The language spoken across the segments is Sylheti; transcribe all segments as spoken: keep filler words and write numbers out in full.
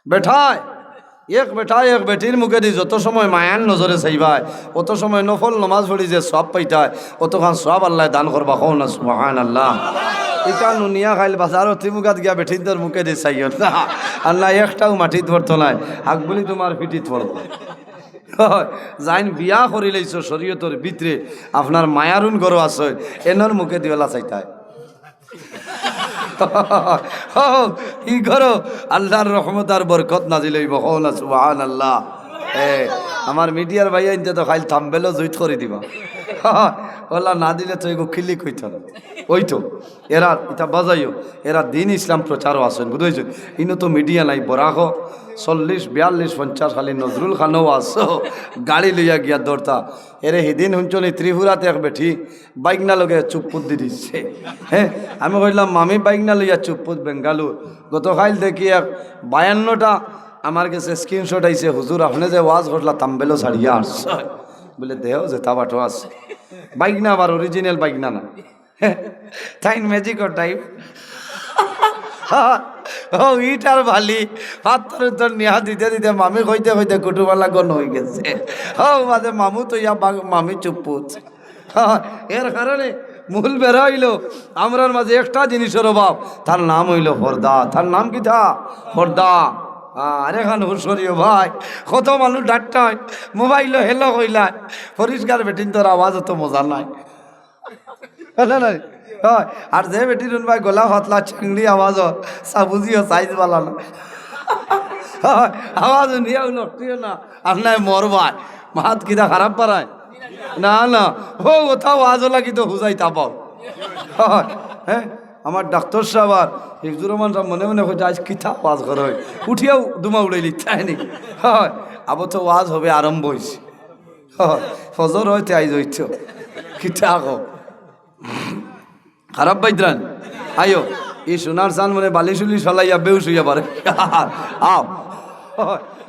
বেটায়, এক বেটায় এক বেটির মুখেদি যত সময় মায়ার নজরে চাইবায়, অত সময় নফল নমাজ পড়ি যে সওয়াব পাইতায়, অতখান সওয়াব আল্লায় দান করবা। কও না সুবহানাল্লাহ। ইটা নুনিয়া খাইল বাজারো তিমুকাত গিয়া বেটিন্তর মুখেদি চাইও না, আল্লায় একটাও মাটিত পড়তো নায়, হাক বুলি তুমার পিঠিত পড়বো। যাইন বিয়া করিলাইছো শরীয়তর ভিতরে, আপনার মায়ারুন ঘরো আছে, এনর মুখেদি অলা চাইতায়। ও, ই ঘরো আল্লার রহমত আর বরকত নাজিল অইবো। কও না সুবহানাল্লাহ। এ, আমার মিডিয়ার ভাইয়াইন্তে তো খাইল থাম্বেলও জুইত করি দিবা। অলা না দিলে তো এগু click অইতো না। অইতো। এরা ইতা বাজাইও, এরা দিন ইসলাম প্রচারও আছইন, বুঝছো? ইনো তো মিডিয়া নাই, বরাকো চল্লিশ, বিয়াল্লিশ, পঞ্চাশ খালি নজরুল খানও আছো, গাড়ি লইয়া গিয়া দৌড়তা। এরে হিদিন হুনছনি ত্রিপুরাত এক বেটি বাইগনা লগে চুপ্পুত দি দিছে। হ্যাঁ, আমি কইলাম, "মামি বাইগনা লইয়া চুপ্পুত বেঙ্গালুর।" গতকাইল দেখি এক বায়ান্নটা আমার গেছে screenshot আইছে, "হুজুর, আপনে যে ওয়াজ করলা, থাম্বেলও ছাড়িয়া আনছো।" বলে, "দেও, যেতা বাটো আছে।" বাইগনা আবার original বাইগনা না। তাইন ম্যাজিকর টাইপ। ও ইটার বালি, পাত্তর উত্তর নিয়া দিতে দিতে মামি কইতে কইতে কুটুমালা গণ অইগেছে। ও বাদে মামু তো ইয়া বাগ-, মামি চুপ্পুত। এর কারণে মূল বেড়া অইলো, আমরার মাঝে একটা জিনিসর অভাব, তার নাম অইলো পর্দা। তার নাম কিতা? পর্দা। আরে খান হুশ করিও ভাই, কত মানুষ ডাকতায়, মোবাইলও hello কইলায়, পরিষ্কার বেটিন্তর আওয়াজ অত মজা নাই। না, না, হয়। আর যে বেটির হুনবায় গলা পাতলা, চেংড়ি আওয়াজ অর, সা বুঝিও size বালা না। হয়, আওয়াজ হুনিয়াও নকটিও না, আর নাই মরবায়। মাত কিতা খারাপ পারায়? না, না, ও, ওটা ওয়াজও লাগি তো হুজাই তাবাও। হয়, হ্যাঁ, আমার ডাক্তার সাব আর হিফজুর রহমান সাব মনে মনে কইতা, "আইজ কিতা ওয়াজ করইন?" উঠিয়াও দুমা উড়াইলিতা নি। হয়, আবো তো ওয়াজ হবে আরম্ভ অইছে। ফজর অইতে আইজ অইতো। কিতা কও? খারাপ পাইতরায়? আইও, ই সোনার চান মনে বালিশ উলিশ ফালাইয়া বেহুশ অইয়া পারে। আও।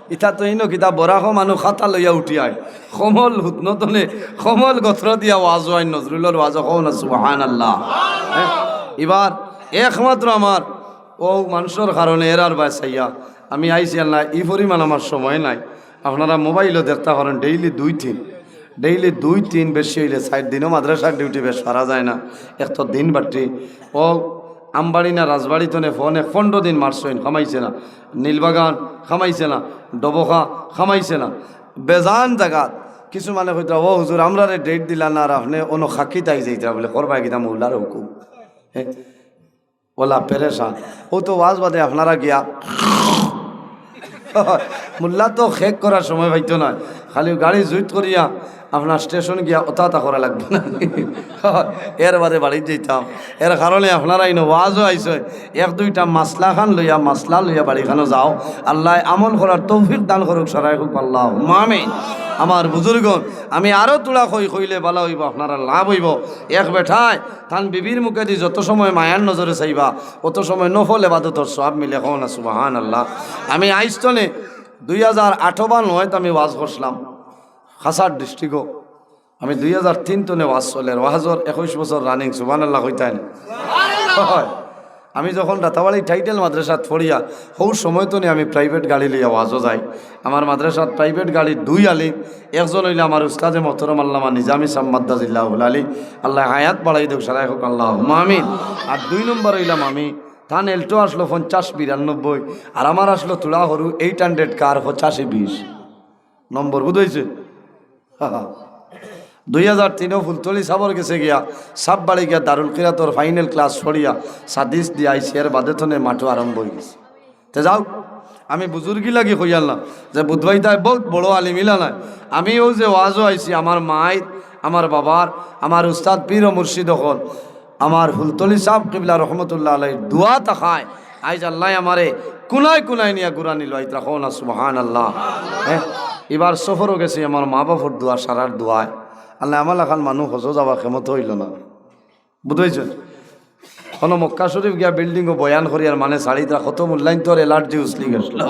ইতা তো ইনো কিতা বরাকো মানুষ খাতা লইয়া উঠি আয়। কমল হুতনতনে, কমল গত্র দিয়া ওয়াজও আইন নজরুলর ওয়াজও কও না সুবহানাল্লাহ। হ্যাঁ? ইবার একমাত্র আমার অউ মানষর কারণে এরার বায় চাইয়া আমি আইছি আল্লাহ, ই পরিমাণ আমার সময় নাই। আপনারা মোবাইলও দেখতা পারইন, daily দুই তিন, daily দুই তিন, বেশি অইলে চাইর দিনও মাদ্রাসার duty বেশ পারা যায় না। এক তো দিন বাট্টি, অউ আমবাড়ি না রাজবাড়ি তনে ফোনে পনরো দিন মারছইন, কামাইছে না। নীলবাগান কামাইছে না, ডবকা কামাইছে না, বেজান জাগাত। কিছু মানে কইতরা, "ও হুজুর, আমরারে date দিলা না, আর আপনে অনো খাকিত আই যাইতরা বলে, করবা কিতা মৌলার হুকুম।" হ্যাঁ? ওলা পেরেশান। অউ তো ওয়াজ বাদে আপনারা গিয়া। মোল্লা তো খেক করার সময় পাইতো নায়, খালি গাড়ি জুইত করিয়া আপনার স্টেশন গিয়া অতা তা করা লাগবো না। এর বাদে বাড়িত যাইতাম। এর কারণে আপনারা ইনো ওয়াজও আইছইন, এক দুইটা মাসলা খান লইয়া, মাসলা লইয়া বাড়ি খানো যাও। আল্লায় আমল করার তৌফিক দান করুক, সারাই হোক আল্লাহ। আমিন। আমার বুজুর্গন, আমি আরো তুলা কই, কইলে বালা অইবো, আপনারা লাভ অইবো। এক বেটায় তান বিবির মুখেদি যত সময় মায়ার নজরে চাইবা, অত সময় নফল এবাদতর সওয়াব মিলে। কও না সুবহানাল্লাহ। আমি আইজ তনে দুই হাজার আট বা নয়ত আমি ওয়াজ করছিলাম কাছাড় ডিস্ট্রিক্টও। আমি দুই হাজার তিন তনে ওয়াজ চলের, ওয়াজর একুশ বছর running, সুবহানাল্লাহ কইতায় না? হয়। আমি যখন রাতাবাড়ি টাইটেল মাদ্রাসাত পড়িয়া, হউ সময় তনে আমি private গাড়ি লইয়া ওয়াজও যাই। আমার মাদ্রাসাত private গাড়ির দুই আলিম, একজন অইলা আমার উস্তাদে মোহতরম আল্লামা নিজামী সাব মাদ্দাজিল্লাহুল আলী, আল্লায় হায়াত বাড়াই দেউক, সারাই হোক আল্লাহুম্মা আমিন। আর দুই নম্বর অইলাম আমি, তান এল্টো আসলো পঞ্চাশ বিরানব্বই, আর আমার আসলো তুড়া হুরু eight hundred car পঁচাশি বিশ নম্বর, বুঝ অইছে? দুই হাজার তিনও ফুলতলি সাবর গেছে গিয়া, সাব বাড়ি গিয়া দারুল কিরাতর final class পড়িয়া সাদিস দিয়া আইছি, এর বাদে তনে মাঠও আরম্ভ অইগেছে। তে যাও, আমি বুজুর্গি লাগি কইয়ার না যে বুধবাইতায় বউত বড় আলিম ইলা নায়। আমি অউ যে ওয়াজও আইছি, আমার মাইর, আমার বাবার, আমার উস্তাদ পীর ও মুর্শিদ অকল, আমার ফুলতলি সাব কিবলা রহমতুল্লাহ আলাইহির দোয়া থাকায় আইজ আল্লায় আমারে কুনায় কুনায় নিয়া ঘুরানি লইতরা। কও না সুবহানাল্লাহ। হ্যাঁ, ইবার সফরও গেছি আমার মা বাপর দোয়া, সারার দোয়ায়। আল্লায় আমার লাখান মানুষ হজো যাওয়া ক্ষমতা অইলো না। বুঝ অইছে? হনো মক্কা শরীফ গিয়া বিল্ডিংও বয়ান করিয়ার মানে ছাড়িতরা, কত মূল্যায়ন তোর allergy উছলি গেছিল।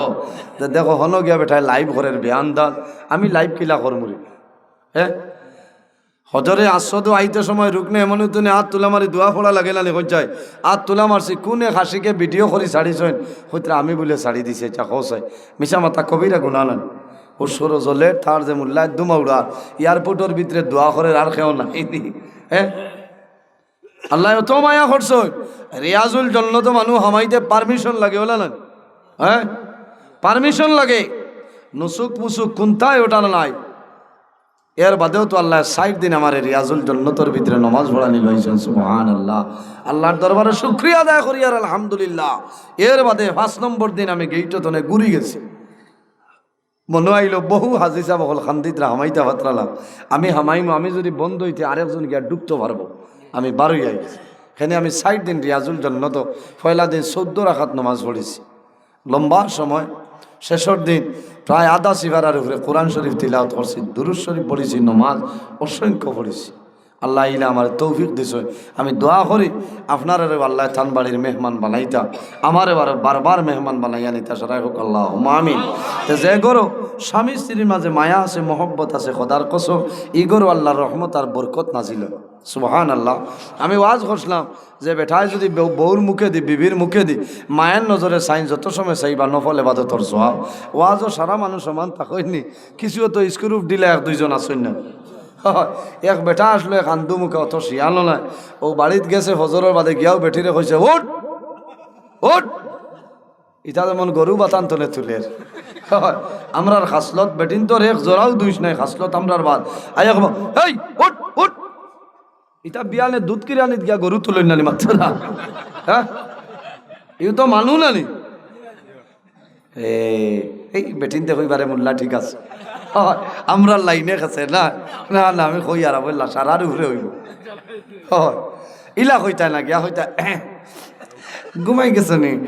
যে দেখো, হনো গিয়া বেটায় live করের বেয়ান্দাজ, আমি live কিলা করমুরে? হ্যাঁ? হজরে আসওয়াদো আইতে সময় রুকনে ইয়ামানিত্ত নে আত তুলা মারি দোয়া পড়া লাগে না নি? কই যায়? আত তুলা মারছি, কুন এক আশিকে ভিডিও করি ছাড়িছইন, কইতরা আমি বুলে ছাড়ি দিছি, ইটা কও চাই। মিছা মাতা কবিরা গুনা নায়। হুরুর জ্বলে তার যে মুল্লায় দুমা উড়া, এয়ারপোর্টর ভিতরে দোয়া করের আর কেউ নাই নি। হ্যাঁ? আল্লায় অত মায়া করছইন, রিয়াজুল জন্নতো মানুষ হামাইতে পারমিশন লাগে, অলা নায়? হ্যাঁ, পারমিশন লাগে। নুসুক মুসুক কুন্তায় ওটা নাই। এর বাদেও তো আল্লায় ষাইট দিন আমারে রিয়াজুল জন্নতর ভিতরে নমাজ পড়ানি লইছইন। সুবহানাল্লাহ। আল্লার দরবারে শুকরিয়া আদায় করি আর আলহামদুলিল্লাহ। এর বাদে পাঁচ নম্বর দিন আমি গেইটো তনে ঘুরি গেছি। মনো আইলো, বহু হাজি সাব অকল কান্দিতরা, হামাইতা পারতরা না। আমি হামাইমু, আমি যুদি বন্ধ অইতে আরেকজন গিয়া ঢুকতো পারবো। আমি বারইয়া গেছি। কেনে আমি ষাইট দিন রিয়াজুল জন্নতো, পয়লা দিন চৌদ্দ রাকাত নমাজ পড়ছি। লম্বা সময়, শেষর দিন প্রায় আধা সিফারার উপরে কোরআন শরীফ তিলাওয়াত করছি, দুরুদ শরীফ পড়ছি, নমাজ অসংখ্য পড়ছি। আল্লায় ইলা আমারে তৌফিক দিছইন। আমি দোয়া করি আপনারারে আল্লায় তান বাড়ির মেহমান বানাইতা, আমারে বারো বারবার মেহমান বানাইয়া নিতা, সরাই হোক আল্লাহুম্মা আমিন। তে যে ঘরো স্বামী স্ত্রীর মাঝে মায়া আছে, মহব্বত আছে, খোদার কসম, ই ঘরো আল্লার রহমত আর বরকত নাজিল অয়। সুবহানাল্লাহ। আমি ওয়াজ করছিলাম যে বেটায় যুদি বউ-, বউর মুখেদি, বিবির মুখেদি মায়ার নজরে চাইন, যত সময় চাইবা নফল এবাদতর সওয়াব। ওয়াজও সারা মানুষ সমান থাকইন নি, কিছু তো স্ক্রুপ ঢিলা এক দুইজন আছইন না। এক বেটা আছলো এক আন্দু মুখা, অত শিয়ানও নায়। অউ বাড়িত গেছে, ফজরর বাদে গিয়াউ বেটিরে কইছে, "উঠ, উঠ।" ইতা যেমন গরু বাতান তনে তুলের। আমরার খাসলত বেটিন্তর এক জরাউ দুষ নাই, খাসলত আমরার বাদ। আইয়া কইবো, "এই, উঠ, উঠ।" ইতা বিয়ানে দুধ কিরানিত গিয়া গরু তুলইন না নি মাতরা? হ্যাঁ? ইউ তো মানুষ না নি? এ, এই বেটিন্তে কইবারে মুল্লা ঠিক আছে। অয়, আমরার লাইনে গেছে না। না, না, আমি কই আর বললা, সারার উপরে অইবো। অয়, ইলা কইতা না, গিয়া কইতা, "ঘুমাই গেছো নি?"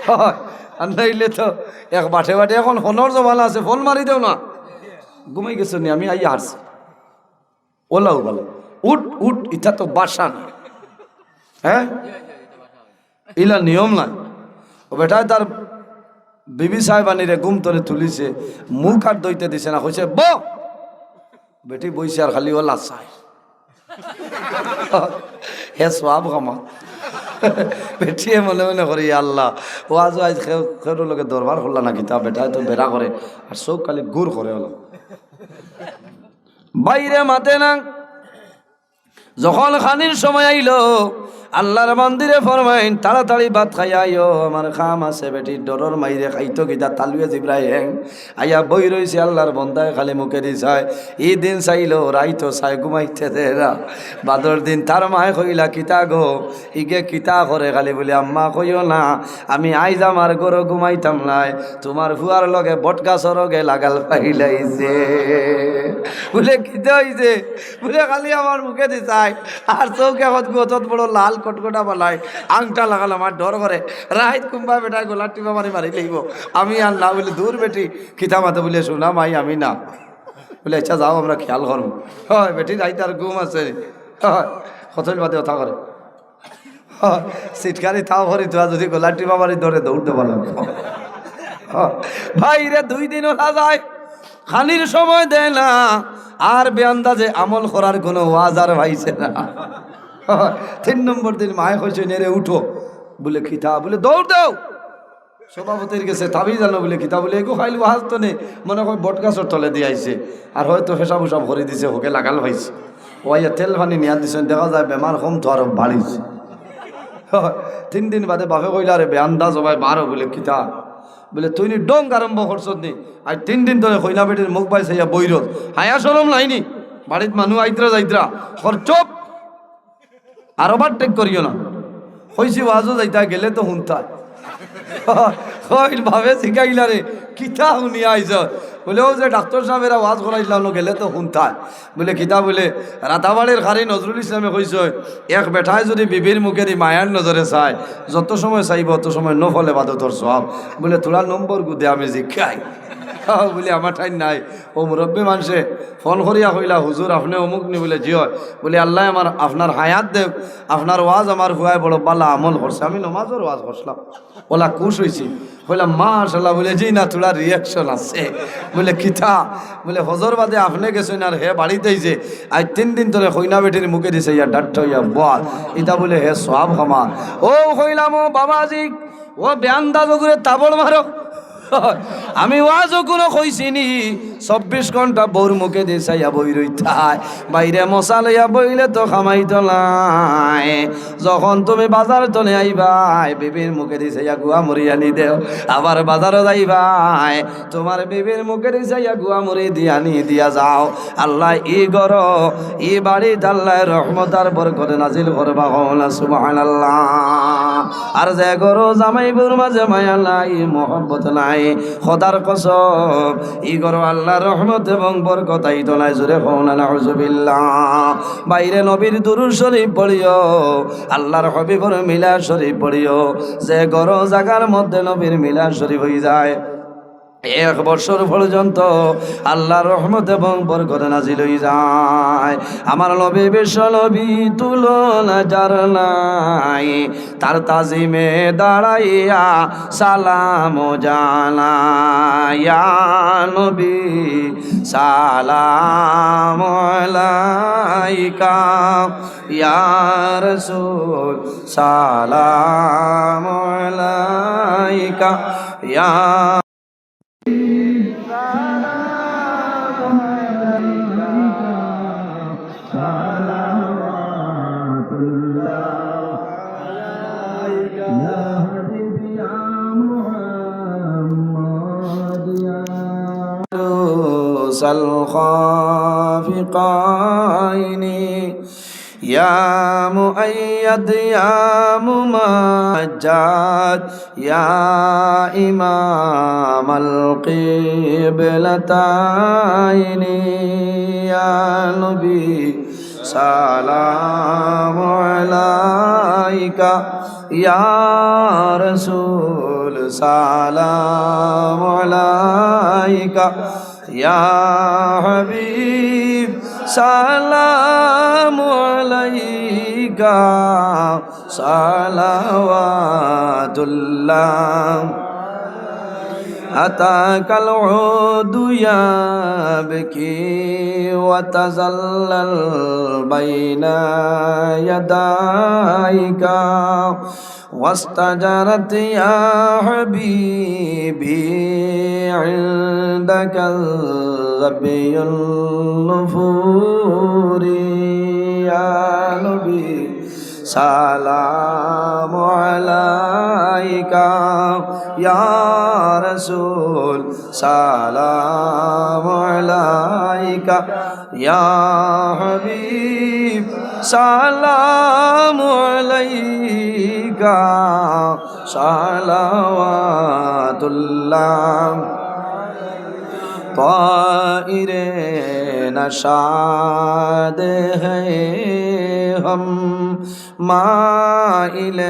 অয়, আর নাইলে তো এক বাটে বাটে এখন ফোনর জমানা আছে, ফোন মারি দেও না। "ঘুমাই গেছো নি? আমি আইয়া হারছি।" অলাউ ভালা। উঠ, উঠ, ইতা তো বাসা না। হ্যাঁ? ইলা নিয়ম নাই। অউ বেটায় তার বিবি সাহেবানিরে ঘুম তনে তুলিছে, মুখ আর ধইতে দিছে না, কইছে, "বও।" বেটি বইছে আর খালি অলা চায়। হে সওয়াব কামা। বেটিয়ে মনে মনে করি, "ইয়া আল্লাহ, ওয়াজও আইজ কেউ, কেউর লগে দরবার করলা না কিতা, বেটায় তো বেড়া করে, আর চউখ খালি গুর করে অলা।" বাইরে মাতে না। যখন খানির সময় আইলো, আল্লার বান্দিরে ফরমাইন, "তাড়াতাড়ি ভাত খাইয়া আইও, আমার কাম আছে।" বেটি ডরর মাইরে খাইতো কিতা, তালুয়ে জিব্রায় হ্যাং আইয়া বই রইছে। আল্লার বন্দায় খালি মুখেদি চায়। ই দিন চাইলো, রাইতো চায়, ঘুমাইতে দেয় না। বাদর দিন তার মায় কইলা, "কিতা গো, ইগে কিতা করে খালি?" বুলে, "আম্মা কইও না, আমি আইজ আমার ঘরো ঘুমাইতাম নায়, তুমার ফুয়ার লগে বটগাছর লগে লাগাল পাইলাইছে।" বুলে, "কিতা অইছে?" বুলে, "খালি আমার মুখেদি চায়, আর চউখে কত গতত বড় লাল কটকটা বানায়, আংটা লাগাল, আমার ডর করে, রাইত কুম্বা বেটায় গলার টিপা মারি মারি লইবো, আমি আর না।" বুলে, "দূর বেটি, কিতা মাতো?" বুলে, "সোনা মাই, আমি না।" বুলে, "আচ্ছা, যাও, আমরা খেয়াল করমু।" অয়, বেটি রাইত আর ঘুম আছে নি? অয়, কতদিন বাদে কথা করে। অয়, সিটকানি তাও করি, তোরা যদি গলার টিপা মারি ধরে, দৌড় দেবা লাগবো। অয়, বাইরে দুই দিন অলা যায়, খানির সময় দেয় না, আর বেআন্দাজে আমল করার কোনো ওয়াজ আর পাইছে না। অয়, তিন নম্বর দিন মায় কইছে, "নে রে, উঠো।" বুলে, "কিতা?" বুলে, "দৌড় দেও।" সভাপতির গেছে তাবিজ আনো বুলে কিতা বুলে, এগু খাইল ওয়াজ তো নে, মনে কয় বটগাছর তলেদি আইছে, আর হয়তো পেশাব উশাব করি দিছে, হোগে লাগাল পাইছে। ও আইয়া তেল পানি নিয়া দিছইন, দেখা যায় বেমার কম তো আরো বাড়িছে। তিন দিন বাদে বাপে কইলা, "রে বেআন্দাজ, ও ভাই বারো।" বুলে, "কিতা?" বুলে, "তুই নি ঢং আরম্ভ করছত নি? আইজ তিন দিন ধরে কইনা বেটির মুখ বায় চাইয়া বইরস, হায়া শরম নাই নি? বাড়িত মানুষ আইতরা যাইতরা, খরচপ।" আর ওভারটেক করিও না। কইছি ওয়াজও যাইতা, গেলে তো হুনতায়। কইল, "বাপে জিকাইলা রে, কিতা হুনিয়া আইছ?" বুলে, "অউ যে ডাক্তর সাহেবেরা ওয়াজ করাইলা, অনো গেলে তো হুনতায়।" বুলে, "কিতা?" বুলে, "রাতাবাড়ির কারি নজরুল ইসলামে কইছে, এক বেটায় যদি বিবির মুখেদি মায়ার নজরে চায়, যত সময় চাইবো, অত সময় নফল এবাদতর সওয়াব।" বুলে, "তোরা নম্বর গুদে আমি জিকাই।" বুলে, "আমার ঠাইন নাই।" অউ মুরব্বি মানষে ফোন করিয়া কইলা, "হুজুর, আপনে অমুক নি?" বুলে, "জি অয়।" বুলে, "আল্লায় আমার, আপনার হায়াত দেউক, আপনার ওয়াজ আমার ফুয়ায় বড় বালা আমল করছে, আমি নমাজর ওয়াজ করছিলাম, অলা খুশ অইছি।" কইলাম, "মাশাআল্লাহ।" বলে, "জি না, থুড়া reaction আছে।" বলে, "কিতা?" বলে, "হজর বাদে আপনে গেছইন আর হে বাড়িত আইছে, আইজ তিন দিন ধরে কইনা বেটির মুখেদি চাইয়া ডাট্টা অইয়া বওয়ার।" ইতা বলে হে সওয়াব কামার। ও কইলাম, "ও বাবাজি, ও বেআন্দাজ অগুরে তাবড় মারো।" আমি ওয়াজো কুনু কইছি নি, চব্বিশ ঘন্টা বউর মুখেদি চাইয়া বই রইতায়, বাইরে মশা লইয়া বইলে তো কামাইতো নায়। যখন তুমি বাজার তনে আইবায়, বিবির মুখেদি চাইয়া গুয়া মুড়ি আনি দেও, আবার বাজারো যাইবায়, তুমার বিবির মুখেদি চাইয়া গুয়া মুড়ি দিয়া আনি দিয়া যাও। আল্লায় ই ঘরো, ই বাড়িত আল্লায় রহমত আর বরকত নাজিল করবা, কও না সুবহানাল্লাহ। আর যে ঘরো জামাই বউর মাঝে মায়া নাই, মহব্বত নাই, খোদার কসম, ই ঘরো আল্লার রহমত এবং বরকত আইতো নায়, জোরে কও না নাউজুবিল্লাহ। বাইরে নবীর দুরূদ শরীফ পড়িও, আল্লার হাবিবর মিলাদ শরীফ পড়িও। যে ঘরো জাগার মধ্যে নবীর মিলাদ শরীফ অইযায়, এক বছর পর্যন্ত আল্লার রহমত এবং বরকত নাজিল অইযায়। আমার নবী বিশ্ব নবী তুলনা যার নাই, তার তাজিমে দাঁড়াইয়া সালাম জানাই। ইয়া নবী সালাম আলাইকা, ইয়া রাসূল সালাম আলাইকা, ইয়া الخافقين. يا مؤيد يا ممجد يا إمام القبلتين. يا نبي سلام عليك، يا رسول سلام عليك، يا حبيب سلام عليك، صلوات الله. أتاك العود يبكي وتذلل بين يديك، واستجرت يا حبيبي عندك الذبي النفور. يا نبي سلام عليك، يا رسول سلام عليك، يا حبيب سلام عليك، صلوات الله. طائر نشاد ہیں ہم، مائل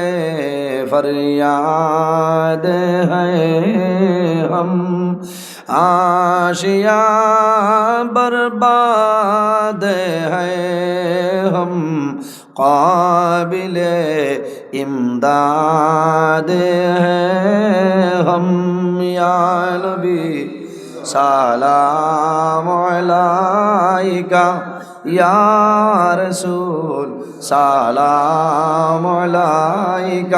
فریاد ہیں ہم، آشیاں برباد ہیں ہم، قابل امداد ہیں ہم۔ یا نبی سلام عليك، يا رسول سلام عليك،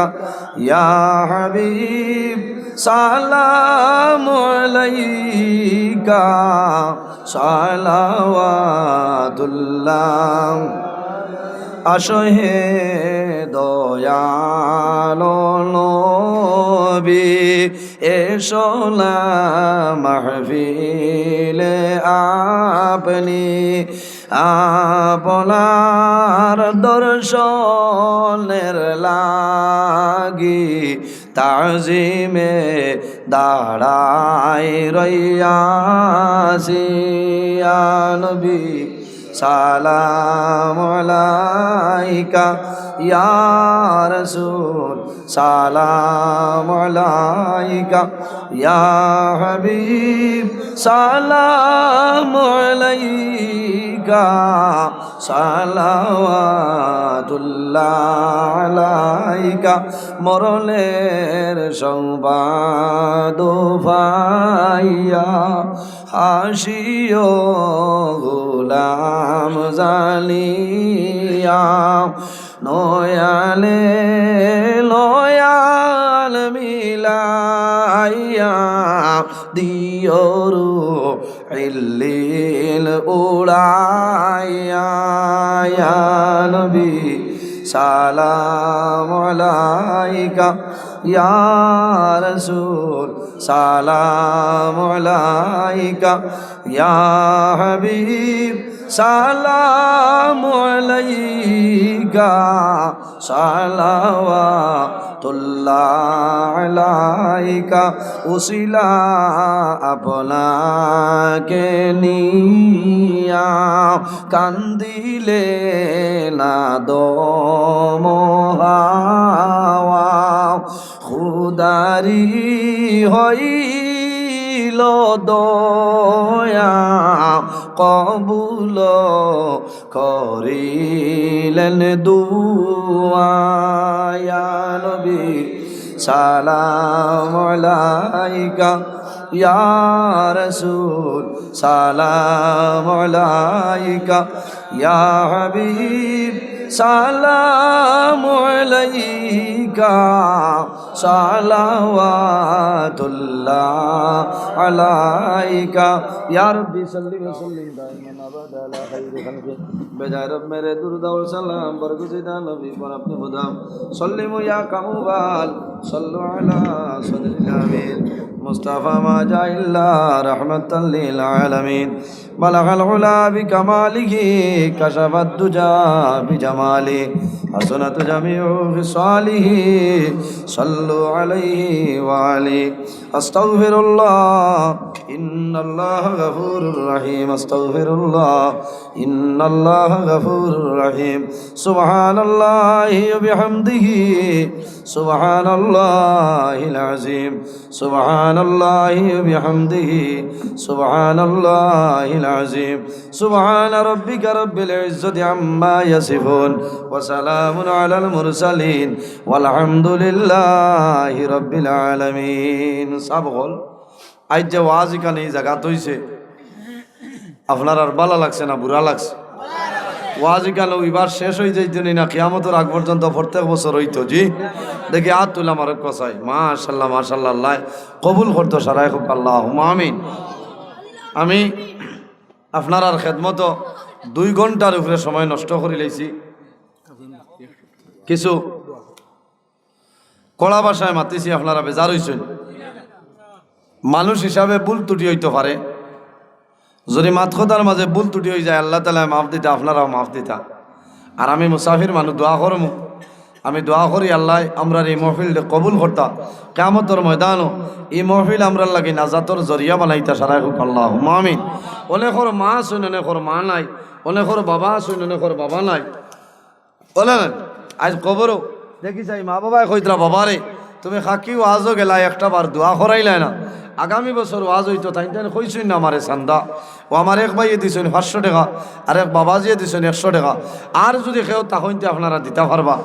يا حبيب سلام عليك، صلوات الله। আসো হে দয়ালো নবী, এসো না মাহফিলে আপনি, আপনার দর্শনের লাগি তাজিমে দাঁড়াই রইয়াছি। ইয়া নবী سلام عليك، يا رسول سلام عليك يا حبيب، سلام عليك، صلوات الله عليك। মরণের সংবাদ পাইয়া, হাসিও গোলাম জানিয়া, নয়নে নয়ন মিলাইয়া, দিও রুহ ইল্লিন উড়াইয়া। ইয়া নবী সালাম আলাইকা, ইয়া রাসূল সালাম আলাইকা, ইয়া হাবিব সালাম আলাইকা, সালাওয়াতুল্লাহ আলাইকা। উসিলা আপনাকে নিয়া, কান্দিলে না দম হাওয়া। খুদারি হইল দয়া, কবুল করিলেন দুয়া। ইয়া নবী সালাম আলাইকা, ইয়া রাসূল সালাম আলাইকা, ইয়া হাবিব সালাম আলাইকা, সালাওয়াতুল্লাহ আলাইকা। ইয়া রাব্বি সাল্লি ওয়া সাল্লিম দাইমান আবাদা আলা খাইরি খালকি। বেজায় রব মেরে দুরুদ ও সালাম বরগুজিদা নবী পর আপনি বুদাম। সাল্লিমু ইয়া কামুবাল, সাল্লু আলা সাদরিল আমিন। মুস্তাফা মা জা ইল্লা রাহমাতাল লিল আলামিন। بلغ العلا بكماله، كشف الدجى بجماله، حسنت جميع خصاله، صلوا عليه وعليه. أستغفر الله، إن الله غفور رحيم. أستغفر الله، إن الله غفور رحيم. سبحان الله وبحمده، سبحان الله العظيم. سبحان الله وبحمده، سبحان الله العظيم. سبحان ربك رب العزة عما يصفون، وسلام على المرسلين، والحمد لله رب العالمين. সাব অকল, আইজ যে ওয়াজ ইখান ই জাগাত অইছে, আপনারার ভালা লাগছে না বুরা লাগছে? ওয়াজ ইখান অউ ইবার শেষ অই যাইতো নি না, কিয়ামতর আগ পর্যন্ত প্রত্যেক বছর অইতো? জি, দেখি আত তুলা মারক কসাই। মাশাআল্লাহ, মাশাআল্লাহ, আল্লায় কবুল করতো সারাই কউক্কা, আল্লাহুম্মা আমিন। আমি আপনারার খেদমতো দুই ঘন্টার উপরে সময় নষ্ট করিলাইছি। কিছু কড়া ভাষায় মাতিছি, আপনারা বেজার অইছইন। মানুষ হিসাবে ভুল ত্রুটি অইতো পারে, যুদি মাত কথার মাঝে ভুল ত্রুটি অই যায়, আল্লাহ তাআলায় মাফ দিতা, আপনারাও মাফ দিতা। আর আমি মুসাফির মানুষ, দোয়া করমু, আমি দোয়া করি আল্লায় আমরার ই মহফিলরে কবুল করতা, কিয়ামতর ময়দানো ই মহফিল আমরার লাগি নাজাতর জরিয়া বানাইতা, সারাই কউক্কা আল্লাহুম্মা আমিন। অনেকর মা আছইন, অনেকর মা নাই, অনেকর বাবা আছইন, অনেকর বাবা নাই। অলা না, আইজ কবরো দেখি যাই, মা বাবায় কইতরা, "বাবারে, তুমি কাকি ওয়াজো গেলায়, একটা বার দোয়া করাইলায় না।" আগামী বছর ওয়াজ অইতো, তাইন তাইন কইছইন না আমারে চান্দা। অউ আমার এক ভাইয়ে দিছইন পাঁচশো টেকা, আরেক বাবাজিয়ে দিছইন একশো টেকা। আর যুদি কেউ থাকইন তে আপনারা দিতা পারবা।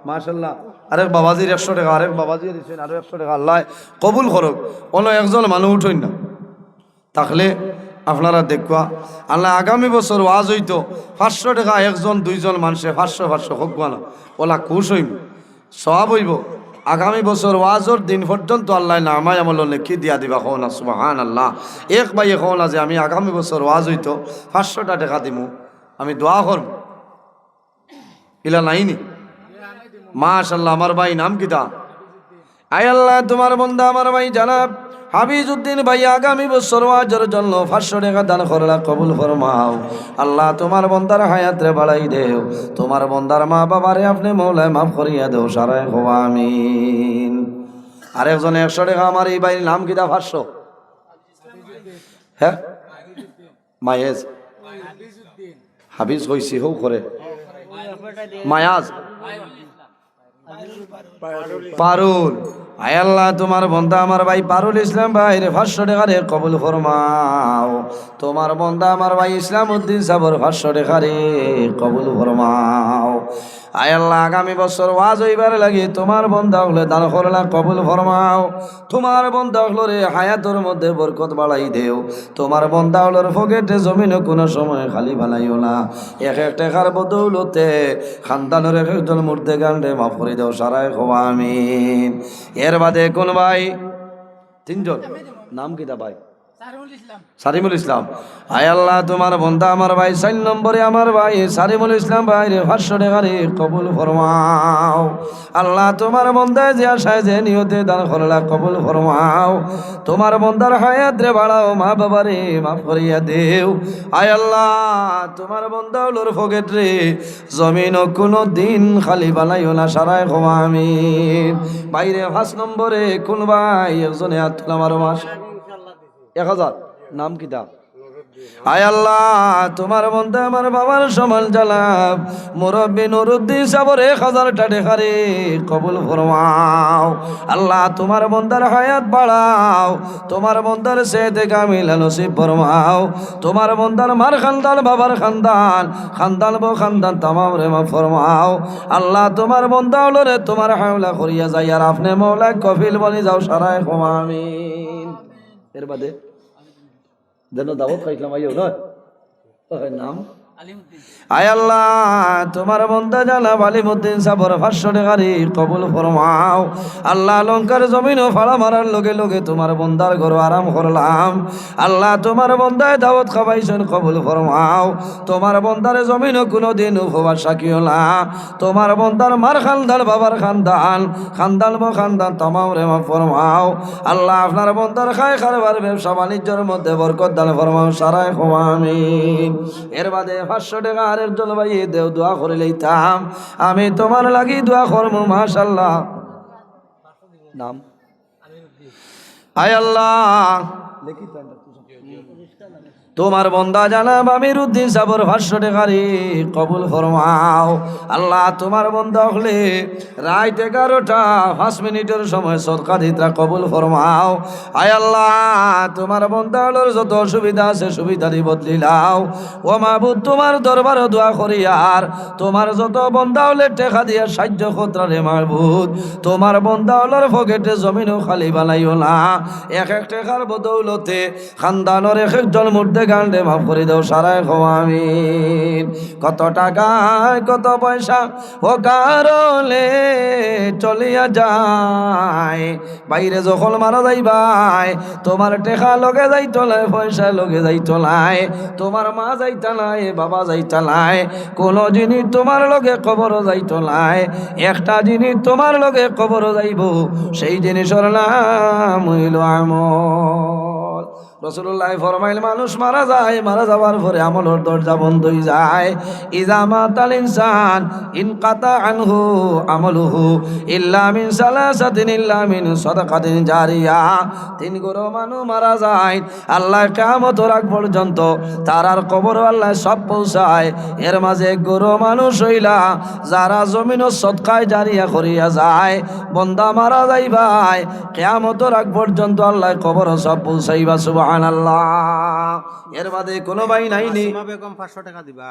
মাশাআল্লাহ, আরেক বাবাজির একশো টেকা, আরেক বাবাজিয়ে দিছইন আরো একশো টেকা। আল্লায় কবুল করউক। অনো একজন মানুষ উঠইন না। থাকলে আপনারা দেখবা, আল্লায় আগামী বছর ওয়াজ অইতো, পাঁচশো টেকা একজন দুইজন মানষে পাঁচশো পাঁচশো কউক্কা না, অলা খুশ অইমু, সওয়াব অইবো। আগামী বছর ওয়াজর দিন পর্যন্ত আল্লায় নামায়ে আমলো নেকি দিয়া দিবা, কও না সুবহানাল্লাহ। এক ভাইয়ে কও না যে আমি আগামী বছর ওয়াজ অইতো, পাঁচশোটা টেকা দিমু, আমি দোয়া করমু। ইলা নাইনি? মাশাআল্লাহ, আমার ভাই নাম কিতা? আয় আল্লাহ, তুমার বন্দা আমার ভাই জনাব হাফিজউদ্দিন ভাই আগামী বছর ওয়াজর জন্য পাঁচশো টেকা দান করলা, কবুল ফরমাও। আল্লাহ, তুমার বন্দার হায়াতরে বাড়াই দেও, তুমার বন্দার মা বাবারে আপনে মওলায় মাফ করিয়া দেও, সারাই কও আমিন। আরেকজনে একশো টেকা, আমার ই ভাইর নাম কিতা? পাঁচশো। হ্যাঁ, মায়েজ। হাফিজ কইছি, হউ করে। মায়াজ। পারুল। আয় আল্লাহ, তুমার বন্দা আমার ভাই পারুল ইসলাম ভাইরে পাঁচশো টেকারে কবুল ফরমাও। তুমার বন্দা আমার ভাই ইসলাম উদ্দিন সাবর পাঁচশো টেকারে কবুল ফরমাও। আয় আল্লাহ, আগামী বছর ওয়াজ অইবার লাগি তুমার বন্দা অকলে দান করলা কবুল ফরমাও। তুমার বন্দা অকলরে হায়াতর মধ্যে বরকত বাড়াই দেও। তুমার বন্দা অকলর পকেটে জমিনো কুনু সময় খালি বানাইও না। এক এক টেকার বদৌলতে খানদানর এক একজন মুর্দেগানরে মাফ করি দেও, সারায় কও আমিন। এর বাদে কুন ভাই? তিনজন। নাম কিতা ভাই? সারিমুল ইসলাম। আয় আল্লাহ, তুমার বন্দা আমার ভাই, চাইর নম্বরে আমার ভাই সারিমুল ইসলাম ভাইরে পাঁচশো টেকারে কবুল ফরমাও। আল্লাহ, তুমার বন্দায় যে আশায় যে নিয়তে দান করলা কবুল ফরমাও। তুমার বন্দার হায়াতরে বাড়াও, মা বাবারে মাফ করিয়া দেও। আয় আল্লাহ, তুমার বন্দা অকলর পকেটরে জমিনো কুনু দিন খালি বানাইও না, সারায় কও আমিন। ভাইরে পাঁচ নম্বরে কুন ভাই? একজনে আত তুলা মারো মাস। এক হাজার। নাম কিতা? আয় আল্লাহ, তুমার বন্দা আমার বাবার সমান জনাব মুরব্বি নুরুদ্দিন সাবর এক হাজার টেকারে কবুল ফরমাও। আল্লাহ, তুমার বন্দার হায়াত বাড়াও, তুমার বন্দার সেহতে কামিলা নসিব ফরমাও। তুমার বন্দার মার খানদান, বাবার খানদান, খানদান বো খানদান তামামরে মাফ ফরমাও। আল্লাহ, তুমার বন্দা অকলরে তুমার হাওলা করিয়া যাইয়ার আপনে মওলায় কফিল বনি যাও, সারায় কও আমিন। এর বাদে যেন দাওয়াত খাইছিলাম, আইও না। ওই নাম? আলিমুদ্দিন। আয় আল্লাহ, তুমার বন্দা জনাব আলিমুদ্দিন সাবর পাঁচশো টেকারে কবুল ফরমাও। আল্লাহ, লঙ্কার জমিনো ফাড়া মারার লগে লগে তুমার বন্দার ঘরো আরাম করলাম। আল্লাহ, তুমার বন্দায় দাওয়াত খাবাইছইন, কবুল ফরমাও। তুমার বন্দারে জমিনো কুনু দিন উপবাস রাখিও না। তুমার বন্দার মার খানদান, বাবার খানদান, খানদান বো খানদান তামামরে মাফ ফরমাও। আল্লাহ, আপনার বন্দার খায় কারবার, ব্যবসা বাণিজ্যর মধ্যে বরকত দান ফরমাও, সারায় কও আমিন। এর বাদে পাঁচশো টেকা আরেকজন ভাইয়ে দেও, দোয়া করি লইতাম। আমি তুমার লাগি দোয়া করমু, মাশাআল্লাহ। নাম? আয় আল্লাহ, তুমার বন্দা জনাব আমির উদ্দিন সাবর পাঁচশো টেকারে কবুল ফরমাও। আল্লাহ, তুমার বন্দা অকলে রাইত এগারোটা পাঁচ মিনিটর সময় সদকা দিতরা, কবুল ফরমাও। আয় আল্লাহ, তুমার বন্দা অকলর যত অসুবিধা আছে, সুবিধাদি বদলি লাও। ও মাবুদ, তুমার দরবারো দোয়া করিয়ার, তুমার যত বন্দা অকলে টেকা দিয়া সাহায্য করতরা রে মাবুদ, তুমার বন্দা অকলর পকেটে জমিনও খালি বানাইও না। এক এক টেকার বদৌলতে খানদানর এক একজন মুর্দেগানরে মাফ করি দেও, সারায় কও আমিন। কত টাকা, কত পয়সা অকারণে চলিয়া যায়। ভাইরে যখন মারা যাইবায়, তুমার টেকা লগে যাইতো নায়, পয়সা লগে যাইতো নায়, তুমার মা যাইতা নায়, বাবা যাইতা নায়, কুনু জিনিস তুমার লগে কবরো যাইতো নায়। একটা জিনিস তুমার লগে কবরো যাইবো, সেই জিনিসর নাম অইলো আমল। রাসুলুল্লায় ফরমাইলা, মানুষ মারা যায়, মারা যাওয়ার পরে আমলর দরজা বন্ধ অইযায়। ইজা মাতাল ইনসান ইনকাতা আনহু আমলুহু ইল্লা মিন সালাসাতিন ইল্লা মিন সাদাকাতিন জারিয়া। তিন গুরু মানুষ মারা যায়, আল্লায় কিয়ামতর আগ পর্যন্ত তারার কবরো আল্লায় সওয়াব পৌঁছায়। এর মাঝে এক গুরু মানুষ অইলা, যারা জমিনও সদকায়ে জারিয়া করিয়া যায়। বন্দা মারা যাইবায়, কিয়ামতর আগ পর্যন্ত আল্লায় কবরো সওয়াব পৌঁছাইবা, সুবহানাল্লাহ। এর বাদে কুনু ভাই নাইনি? মাসুমা বেগম পাঁচশো টেকা দিবা।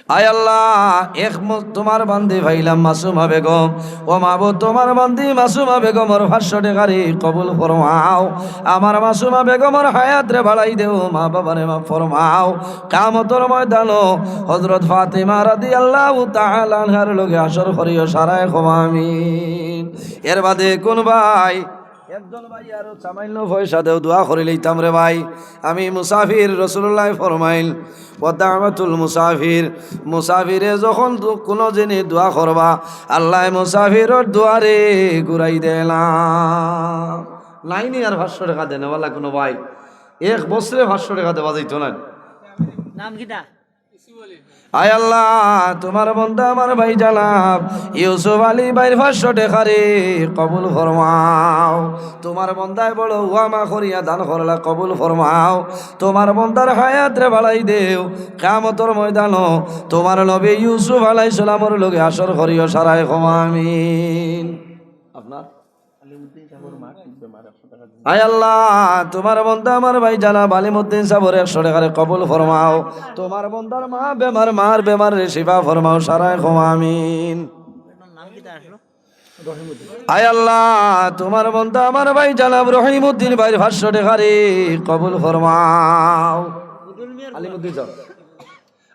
আয় আল্লাহ, এক ম-, তুমার বান্দি পাইলাম মাসুমা বেগম। ও মাবুদ, তুমার বান্দি মাসুমা বেগমর পাঁচশো টেকারে কবুল ফরমাও। আমার মাসুমা বেগমর হায়াতরে বাড়াই দেও, মা বাবারে মাফ ফরমাও। কিয়ামতর ময়দানো হযরত ফাতিমা রাদিয়াল্লাহু তাআলা আনহার লগে হাশর করিও, সারায় কও আমিন। এর বাদে কুন ভাই? একজন ভাই আরো সামান্য পয়সা দেও, দোয়া করি লইতাম রে ভাই। আমি মুসাফির, রাসুলুল্লায় ফরমাইলা, ওয়া দাওয়াতুল মুসাফির, মুসাফিরে যখন দু-, কুনু জিনিস দোয়া করবা, আল্লায় মুসাফিরর দুয়ারে ঘুরাই দেলা। নাইনি আর পাঁচশো টেকা দেনেওয়ালা কুনু ভাই? এক বছরে পাঁচশো টেকা দেওয়া যাইতো না। নাম কিতা? আয় আল্লাহ, তুমার বন্দা আমার ভাই জনাব ইউসুফ আলী ভাইর পাঁচশো টেকারে কবুল ফরমাও। তুমার বন্দায় বড় ওয়ামা করিয়া দান করলা, কবুল ফরমাও। তুমার বন্দার হায়াতরে বাড়াই দেও, কিয়ামতর ময়দানো তুমার নবী ইউসুফ আলাইহিস সালামর লগে হাশর করিও, সারায় কও আমিন। আপনার আয় আল্লাহ, তুমার বন্দা আমার ভাই জনাব আলিমউদ্দিন সাবর একশো টেকারে কবুল ফরমাও। তুমার বন্দার মা বেমার, মার বেমাররে শিফা ফরমাও, সারায় কও আমিন। আয় আল্লাহ, তুমার বন্দা আমার ভাই জনাব রহিমউদ্দিন ভাইর পাঁচশো টেকারে কবুল ফরমাও। আলিমউদ্দিন সাব,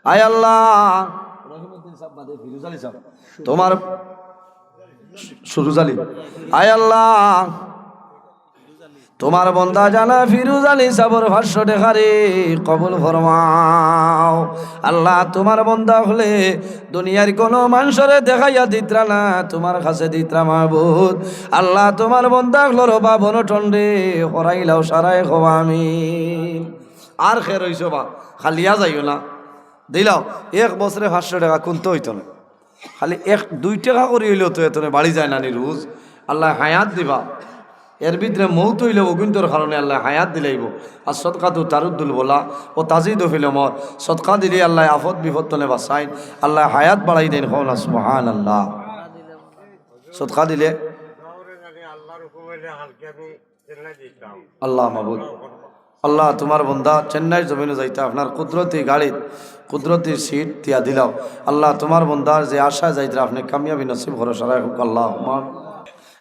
আয় আল্লাহ, রহিমউদ্দিন সাব বাদে ফিরোজ আলী সাব, তুমার সুরুজ আলী, আয় আল্লাহ, তুমার বন্দা জনাব ফিরোজ আলী সাবর পাঁচশো টেকারে কবুল ফরমাও। আল্লাহ, তুমার বন্দা অকলে দুনিয়ার কুনু মানষরে দেখাইয়া দিতরা না, তুমার কাছে দিতরা মাবুদ। আল্লাহ, তুমার বন্দা অকলর অভাব অনটনরে হরাইলাও, সারায় কও আমিন। আর কে রইছো বা, খালিয়া যাইও না। দিলাও, এক বছরে পাঁচশো টেকা কুন্তা অইতো না। খালি এক দুই টেকা করি অইলেও তো এতনে বাড়ি যায় না নি রোজ। আল্লায় হায়াত দিবা। এর ভিতরে মউত অইলে অগুইন্তর কারণে আল্লায় হায়াত দিলাইবো। আর সদকাতু তারুদ্দুল বালা ও তাজিদু ফিল উমর। সদকা দিলে আল্লায় আফত বিপদ তনে বাচাইন। আল্লায় হায়াত বাড়াই দেইন, কও না সুবহানাল্লাহ। সদকা দিলে আল্লাহ মাবুদ, আল্লাহ, তুমার বন্দা চেন্নাইর জমিনো যাইতা, আপনার কুদরতি গাড়িত, কুদরতি সিট দিয়া দিলাও। আল্লাহ, তুমার বন্দার যে আশায় যাইতরা, আপনে কামিয়াবি নসিব করো, সারায় কউক আল্লাহুম্মা আমিন।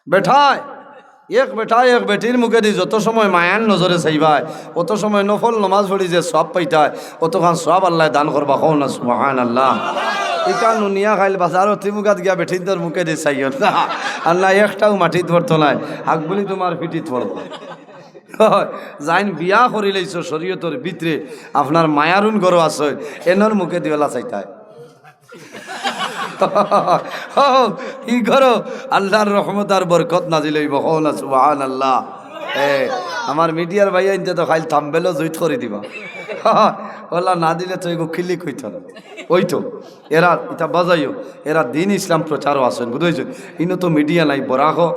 বেটায়, এক বেটায় এক বেটির মুখেদি যত সময় মায়ার নজরে চাইবায়, অত সময় নফল নমাজ পড়ি যে সওয়াব পাইতায়, অতখান সওয়াব আল্লায় দান করবা, কও না সুবহানাল্লাহ। ইটা নুনিয়া খাইল বাজারো তিমুকাত গিয়া বেটিন্তর মুখেদি চাইও না, আল্লাহ একটাও মাটিত পড়তো নায়, হাক বুলি তুমার পিঠিত পড়বো। যাইন বিয়া করিলাইছো শরীয়তর ভিতরে, আপনার মায়ারুন ঘরো আছে, এনর মুখেদি অলা চাইতায়। ও, ই ঘরো আল্লার রহমত আর বরকত নাজিল অইবো, কও না সুবহানাল্লাহ। এ, আমার মিডিয়ার ভাইয়াইন্তে তো খাইল থাম্বেলও জুইত করি দিবা। অলা না দিলে তো এগু click অইতো না। অইতো। এরা ইতা বাজাইও, এরা দ্বীন ইসলাম প্রচারও আছইন, বুঝাইছইন? ইনো তো মিডিয়া নাই, বরাকো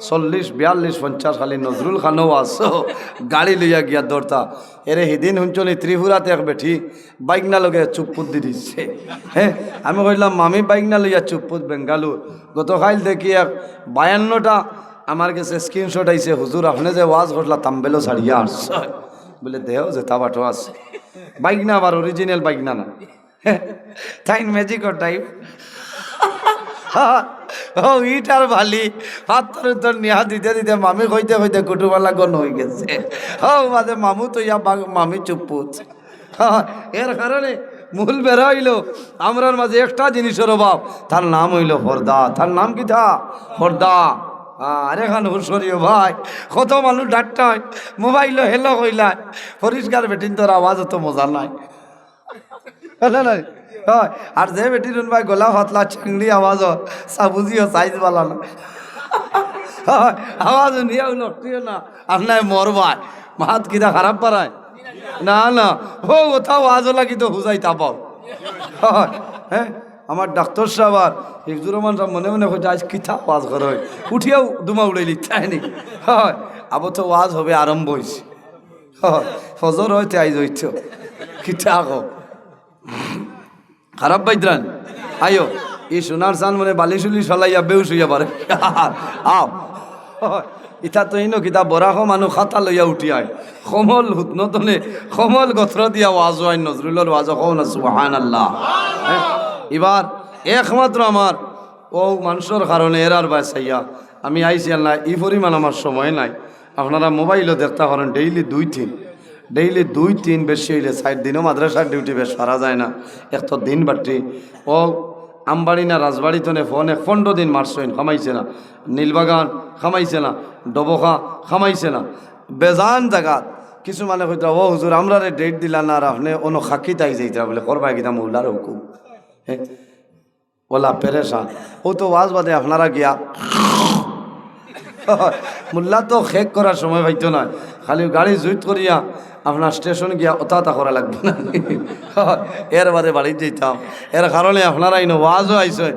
চল্লিশ, বিয়াল্লিশ, পঞ্চাশ, খালি নজরুল খানও আছো, গাড়ি লইয়া গিয়া দৌড়তা। এরে হিদিন হুনছনি ত্রিপুরাত এক বেটি বাইগনা লগে চুপ্পুত দি দিছে। হ্যাঁ, আমি কইলাম, "মামি বাইগনা লইয়া চুপ্পুত বেঙ্গালুর।" গতকাইল দেখি এক বায়ান্নটা আমার গেছে screenshot আইছে, "হুজুর, আপনে যে ওয়াজ করলা, থাম্বেলও ছাড়িয়া আনছো।" বলে, "দেও, যেতা বাটো আছে।" বাইগনা আবার original বাইগনা না। তাইন ম্যাজিকর টাইপ। ও ইটার বালি, পাত্তর উত্তর নিয়া দিতে দিতে মামি কইতে কইতে কুটুমালা গণ অই গেছে। ও বাদে মামু তো ইয়া বাগ-, মামি চুপ্পুত। এর কারণে মূল বেড়া অইলো, আমরার মাঝে একটা জিনিসর অভাব, তার নাম অইলো পর্দা। তার নাম কিতা? পর্দা। আহ, আরে খান হুশ করিও ভাই, কত মানুষ ডাকতায়, মোবাইলও hello কইলায়, পরিষ্কার বেটিন্তর আওয়াজ অত মজা নাই। না, না, হয়। আর যে বেটির হুনবায় গলা পাতলা, চেংড়ি আওয়াজ অর, সাবুজিও size বালা না। হয়, আওয়াজ হুনিয়াও নটিও না, আর নাই মর ভাই। মাত কিতা খারাপ পারায়? না, না, ও, ওটা আওয়াজও লাগি তো হুজাই তাপাও। হয়, হ্যাঁ, আমার ডাক্তার সাহেব আর হিফজুর রহমান সাহেব মনে মনে কইতা, "আইজ কিতা ওয়াজ করইন?" উঠিয়াও দুমা উড়াইলি, তাই নি? হয়, আবো তো ওয়াজ হবে আরম্ভ অইছে। ফজর অইতে আইজ অইতো। কিতা কও? খারাপ পাইতরান? আইও। ই সোনার চান মানে বালিশ উলিশ ফালাইয়া বেউশ অইয়া পারে। আও। ইতা তো ইনো কিতা বরাকো মানুষ খাতা লইয়া উঠি আয়। কমল হুতনতনে, কমল গত্র দিয়া ওয়াজ অয়, নজরুলর ওয়াজ, কও না সুবহানাল্লাহ। হ্যাঁ? ইবার একমাত্র আমার অউ মানষর কারণে এরার বায় চাইয়া আমি আইছি, আল্লাহ, ই পরিমাণ আমার সময় নাই। আপনারা মোবাইলও দেখতা পারইন, daily দুই তিন, daily দুই তিন, বেশি অইলে চাইর দিনও মাদ্রাসার duty বেশ পারা যায় না। এক তো দিন বাট্টি, অউ আমবাড়ি না রাজবাড়ি তনে ফোনে পনরো দিন মারছইন, কামাইছে না। নীলবাগান কামাইছে না, ডবকা কামাইছে না, বেজান জাগাত। কিছু মানে কইতরা, "ও হুজুর, আমরারে date দিলা না, আর আপনে অনো খাকিত আই যাইতরা বলে, করবায় কিতা মৌলার হুকুম?" হ্যাঁ? ওলা পেরেশান। অউ তো ওয়াজ বাদে আপনারা গিয়া। মোল্লা তো খেক করার সময় পাইতো নায়। খালি গাড়ি জুইত করিয়া আপনার স্টেশন গিয়া অতা তা করা লাগবো না। এর বাদে বাড়িত যাইতাম। এর কারণে আপনারা ইনো ওয়াজও আইছে,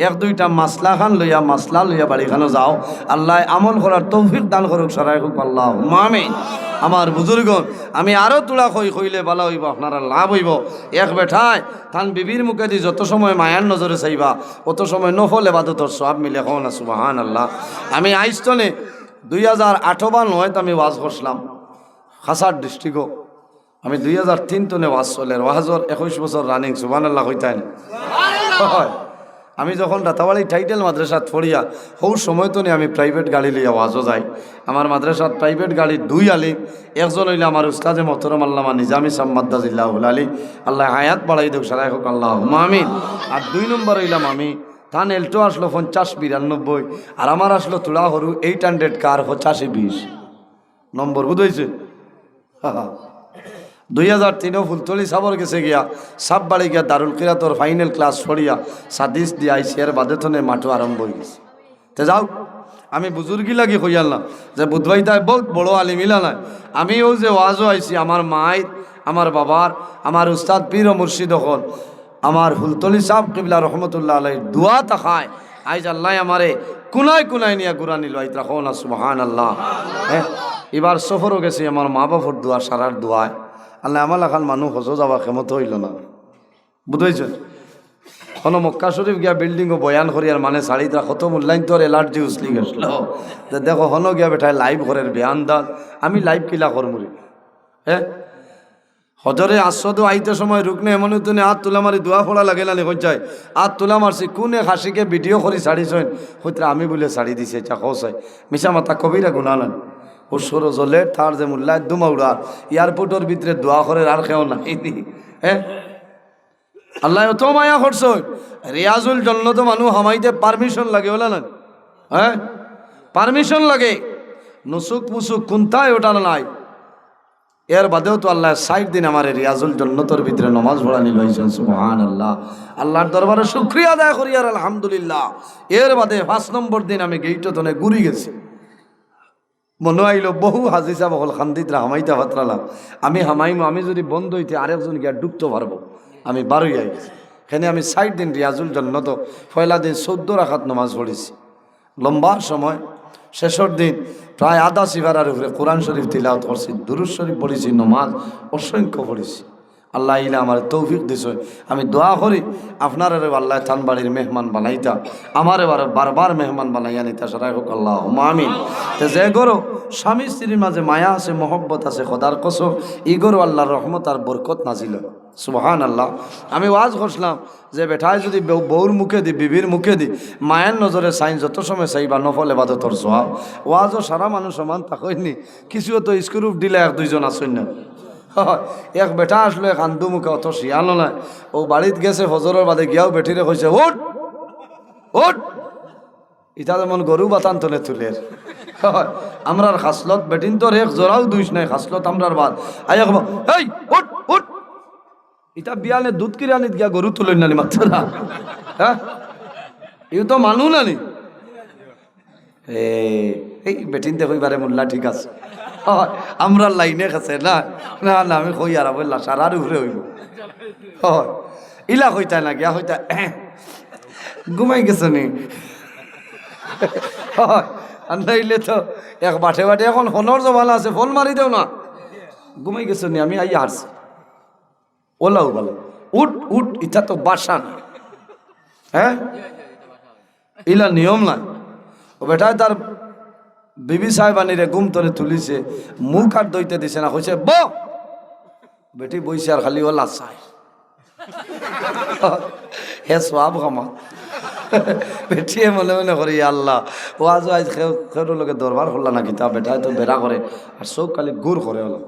এক দুইটা মাসলা খান লইয়া, মাসলা লইয়া বাড়ি খানো যাও। আল্লাহ আমল করার তৌফিক দান করুক, সারাই হোক আল্লাহ, আমিন। আমার বুজুর্গ, আমি আরো তুলা কই, কইলে ভালা হইব, আপনারা লাভ হইব। এক বেটায় তান বিবির মুখেদি যত সময় মায়ার নজরে চাইবা, অত সময় নফল এবাদতর সওয়াব মিলে, কও না সুবহানাল্লাহ। আমি আইস্তনে দুই হাজার আঠারো বা নয়ত আমি ওয়াজ করছিলাম কাছাড় ডিস্ট্রিক্টও। আমি দুই হাজার তিন তনে ওয়াজ চলের, ওয়াজর একুশ বছর রানিং, সুবহানাল্লাহ কইতাইন। হয়। আমি যখন রাতাবাড়ি টাইটেল মাদ্রাসাত পড়িয়া, হউ সময় তনে আমি প্রাইভেট গাড়ি লইয়া ওয়াজও যাই। আমার মাদ্রাসাত প্রাইভেট গাড়ি দুই আলি, একজন হইলে আমার উস্তাদে মোহতরম আল্লামা নিজামী সাব মাদ্দাজিল্লাহুল আলী, আল্লাহ হায়াত বাড়াই দেউক, সারাই হোক আল্লাহ আমিন। আর দুই নম্বর হইলাম আমি, তান এল্টো আসলো পঞ্চাশ বিরানব্বই, আর আমার আসলো তুলা হরু এইট হান্ড্রেড কার পঁচাশি বিশ নম্বর, বুঝ হইছে? দুই হাজার তিনও ফুলতলি সাবর গেছে গিয়া, সাব বাড়ি গিয়া দারুল কিরাতর ফাইনাল ক্লাস পড়িয়া, সাদিস দিয়া আইছি, এর বাদে তনে মাঠও আরম্ভ হয়ে গেছে। তে যাও, আমি বুজুর্গি লাগি কইয়ার না, যে বুধবাইতায় বহুত বড় আলিম ইলা নাই। আমি ও যে ওয়াজও আইছি, আমার মায়ের, আমার বাবার, আমার উস্তাদ পীর ও মুর্শিদ অকল, আমার ফুলতলি সাব কিবলা রহমতুল্লাহ আলাইহির দোয়া থাকায়, আইজ আল্লাহ আমারে কুনায় কুনায় নিয়া গুরানি লইত রাখো না, সুবহানাল্লাহ। হ্যাঁ, এবার সফরও গেছি আমার মা বাপর দোয়া, সারার দোয়ায়। আল্লাহ আমার লাখান মানুষ হজো যাওয়া ক্ষমতা হইল না, বুঝ হইছে? কোনো মক্কা শরীফ গিয়া বিল্ডিংও বয়ান করি আর মানে সাড়িতরা কত মূল্যায়ন তোর অ্যালার্জি উসলি গেছিল। যে দেখো, হনো গিয়া বেটায় লাইভ করের বেআন্দাজ, আমি লাইভ কিলা করমুরি? হ্যাঁ, হজরে আসওয়াদো আইতে সময় রুকনে এমন তুমি আত তুলা মারি দোয়া পড়া লাগে না নি? কই যায় আত তুলা মারছি, কোনে খাসিকে ভিডিও করি ছাড়িছইন? কইতরা আমি বুলে ছাড়ি দিছি, এটা কও চাই। মিছা মাতা কবিরা গুনা নানি। ও সরো জলে তার যে মূল্যায় দুমা উড়ার, এয়ারপোর্টর ভিতরে দোয়া করের আর কেউ নাই নি। হ্যাঁ, আল্লাহ অত মায়া করছইন। রিয়াজুল জন্নত মানুষ হামাইতে পারমিশন লাগে, ওলা না? হ্যাঁ, পারমিশন লাগে। নুসুক মুসুক কুন্তায় ওটা নাই। এর বাদেও তো আল্লাহ ষাইট দিন আমারে রিয়াজুল জন্নতর ভিতরে নমাজ পড়ানি লইছেন, সুবহানাল্লাহ। আল্লাহর দরবারে শুকরিয়া আদায় করি আর আলহামদুলিল্লাহ। এর বাদে পাঁচ নম্বর দিন আমি গেইটো তনে ঘুরি গেছি। মনো আইলো, বহু হাজি সাব অকল খান্দিতরা হামাইতা ফাতরালা। আমি হামাইমু, আমি যদি বন্ধ হইতে আরেকজন গিয়া ঢুকতে পারবো। আমি বারোই আই গেছি। এখানে আমি ষাইট দিন রিয়াজুল জন্নত, পয়লা দিন চৌদ্দ রাকাত নমাজ পড়ছি। লম্বা সময়, শেষর দিন প্রায় আধা সিফারার উপরে কোরআন শরীফ তিলাওয়াত করছি, দুরূদ শরীফ পড়ছি, নমাজ অসংখ্য পড়ছি। আল্লাহ ইলা আমার তৌফিক দিছে। আমি দোয়া করি আপনারারে আল্লাহ তান বাড়ির মেহমান বানাইতা, আমারে বারে বারবার মেহমান বানাইয়া নিতা, সারাই হোক আল্লাহ আমিন। তে যে ঘরো স্বামী স্ত্রীর মাঝে মায়া আছে, মহব্বত আছে, খোদার কসম, ই ঘরো আল্লাহর রহমত আর বরকত নাজিল হয়। সুবহানাল্লাহ। আমি ওয়াজ করছিলাম যে বেটায় যদি বউ-, বউর মুখেদি, বিবির মুখেদি মায়ার নজরে চাইন, যত সময় চাইবা নফল এবাদতর সওয়াব। ওয়াজও সারা মানুষ সমান তা কইনি, কিছু তো স্ক্রুপ দিলে এক দুইজন আছইন না। এক বেটা আসলো, এক আন্দু মুখে, অত শিয়ালও নায়। ও বাড়িত গেছে, ফজরর বাদে গিয়াও বেটিরে কইছে, "উঠ, উঠ।" ইটা যেমন গরু বাতান তলে তুলের। আমরার খাসলত বেটিন্তর এক জোড়াও দুষ নাই, খাসলত আমরার বাদ। আই এক, "এই, উঠ, উঠ।" ইটা বিয়ানে দুধ কিরানিত গিয়া গরু তুলইন নানি মাত্র না। হ্যাঁ? ইউ তো মানু নানি। এ, এই বেটিন্তে কইবারে মোল্লা ঠিক আছে। হয়, আমরা লাইনে গেছে না। না, না, আমি কই আর বললা, সারার উপরে হইব। হয়, ইলা কইতা না, গিয়া কইতা, "ঘুমাই গেছো নি?" হয়, আর নাইলে তো এক বাটে বাটে এখন ফোনর জমানা আছে, ফোন মারি দেও না। "ঘুমাই গেছো নি? আমি আইয়া হারছি।" ওলাও বলে, "উঠ, উঠ, ইটা তো বাসা না।" হ্যাঁ? ইলা নিয়ম নাই। ও বেটায় তার বিবি সাহেবানিরে ঘুম তনে তুলিছে, মুখ আর ধইতে দিছে না, কইছে, "বহ!" বেটি বইছে আর খালি ওলা চায়। হে সওয়াব কামা। বেটিয়ে মনে মনে করি, "ইয়া আল্লাহ, ওয়াজও আইজ কেউ, কেউর লগে দরবার করলা না কিতা, বেটায় তো বেড়া করে, আর চোখ খালি গুর করে হলো।"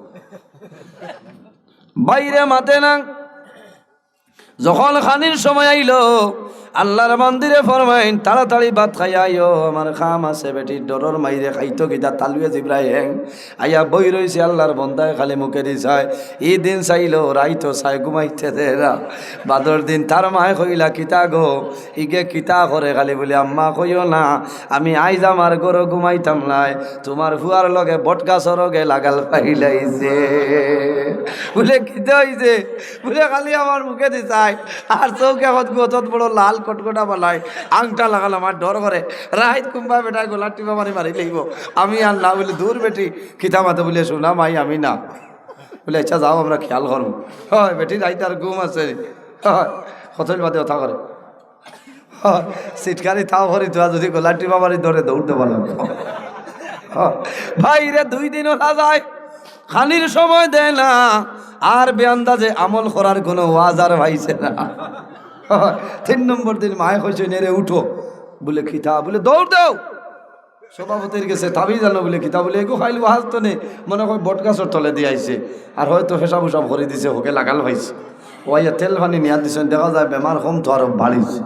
বাইরে মাতে না, যখন খানির সময় আইলো, আল্লার বান্দিরে ফরমাইন, "তাড়াতাড়ি ভাত খাইয়া আইও, আমার কাম আছে।" বেটি ডরর মাইরে খাইতো কিতা, তালুয়ে জিব্রায় হেং আইয়া বই রইছে। আল্লার বন্দায় খালি মুখেদি চায়, ই দিন চাইলো, রাইতো চায়, ঘুমাইতে দেয় না। বাদর দিন তার মায় কইলা, "কিতা গো, ইগে কিতা করে খালি?" বুলে, "আম্মা, কইও না, আমি আইজ আমার ঘরো ঘুমাইতাম নায়, তুমার ফুয়ার লগে বটগাছর লগে লাগাল পাইলাইছে।" বুলে, "কিতা অইছে?" বুলে, "খালি আমার মুখেদি চায়, আর চউখ এখন গতত বড় লাল কটকটা বানায়, আংটা লাগাল, আমার ডর করে, রাইত কুম্বা বেটায় গলার টিপা মারি মারি লইবো, আমি আর না।" বুলে, "দূর বেটি, কিতা মাতো?" বুলে, "সোনা মাই, আমি না।" বুলে, "আচ্ছা, যাও, আমরা খেয়াল করমু।" হয় বেটি, রাইত আর ঘুম আছে? হয়, কতদিন বাদে কথা করে। হয়, সিটকারি তাও করি তোরা যদি গলার টিপা মারি ধরে দৌড় দেবা না। হয়, ভাইরে দুই দিন ওলা যায়, খানির সময় দেয় না, আর বেআন্দাজে আমল করার কোনো ওয়াজ আর পাইছে না। হয়, তিন নম্বর দিন মায়ে কইছে, "নে রে, উঠো।" বুলে, "কিতা?" বুলে, "দৌড় দেও।" সভাপতির গেছে তাবিজ আনো বুলে কিতা বুলে, এগু খাইল ওয়াজ তো নে, মনে কয় বটগাছর তলে দি আইছে, আর হয়তো পেশাব উসাব করি দিছে, হকে লাগাল পাইছে। ও আইয়া তেল পানি নিয়া দিছইন, দেখা যায় বেমার কম তো আরো বাড়িছে।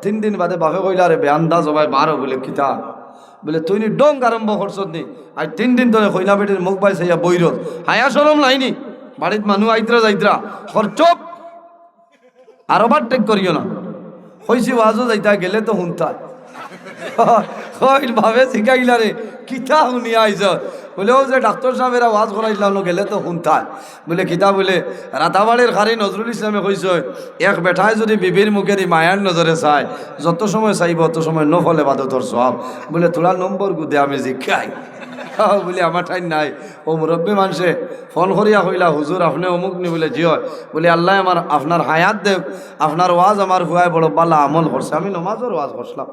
তিন দিন বাদে বাপে কইলা, "রে বেআন্দাজ, ও ভাই বারো।" বুলে, "কিতা?" বুলে, "তুই নি ঢং আরম্ভ করছত নি? আজ তিন দিন ধরে কইনা বেটির মুখ বায় চাইয়া বইরত, হায়া শরম নাই নি? বাড়িত মানুষ আইতরা যাইতরা, কর চুপ।" আর ওভারটেক করিও না। কইছি ওয়াজো যাইতা, গেলে তো হুনতায়। কইল, বাপে জিকাইলা, "রে, কিতা হুনিয়া আইছ?" বুলে, "ও যে ডাক্তর সাহেবেরা ওয়াজ করাইছিলাম, গেলে তো হুনতায়।" বুলে, "কিতা?" বুলে, "রাতাবাড়ির কারি নজরুল ইসলামে কইছে, এক বেটায় যদি বিবির মুখেদি মায়ার নজরে চায়, যত সময় চাইবো, অত সময় নফল এবাদতর সওয়াব।" বুলে, "তোরা নম্বর গুদে আমি জিকাই।" বুলে, "আমার ঠাইন নাই।" ও মুরব্বী মানষে ফোন করিয়া কইলা, "হুজুর, আপনে অমুক নি?" বুলে, "জি অয়।" বুলে, "আল্লায় আমার, আপনার হায়াত দেউক, আপনার ওয়াজ আমার ফুয়ায় বড় বালা আমল করছে, আমি নমাজর ওয়াজ করছিলাম,